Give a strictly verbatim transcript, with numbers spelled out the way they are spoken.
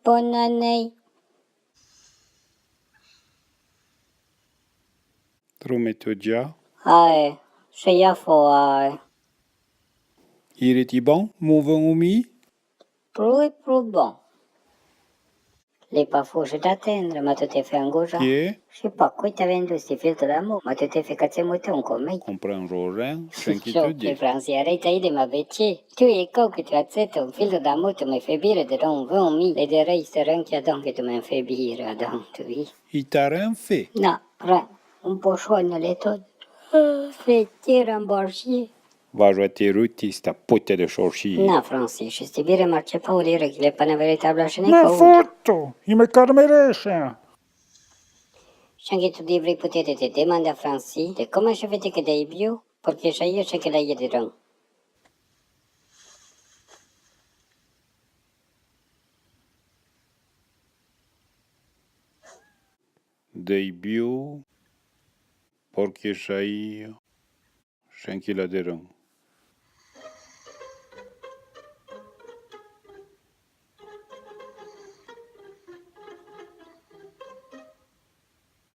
Bonne année. Tro me to dja? Ae, se ya fo ae. Ire-ti bon, mon vin ou mi? Prou é prou bon. L'é pa fouche d'attendre, ma tu te fé angouja. Qui? Sé pa qui t'a vendu sti filtre d'amour, ma tu te fé catsé mouton comme. Comprendro ren, sen qui tu di. Franci, arrête de m'embêter. Tu é cou que tu acceptes un filtre d'amour, tu me fais bire dedans un vin ou mi. L'é de reste ren qui a donc que tu me fais bire, donc, tu vis. I t'a ren fé? Non, ren. Un po chouane l'é tot. Fé-ti rembourser. Vajo a te ruti sta puta de sorcier. Non, Franci, sti bire marche pa, o dire que l'é pa na véritable chenique. Me foto, i me carmerese. Sen que tu devri putete te demandar a Franci de comment se fait que dei bio, porque sa io sen que l'é dedans. Dei bio, porque sa io sen que l'é dedans.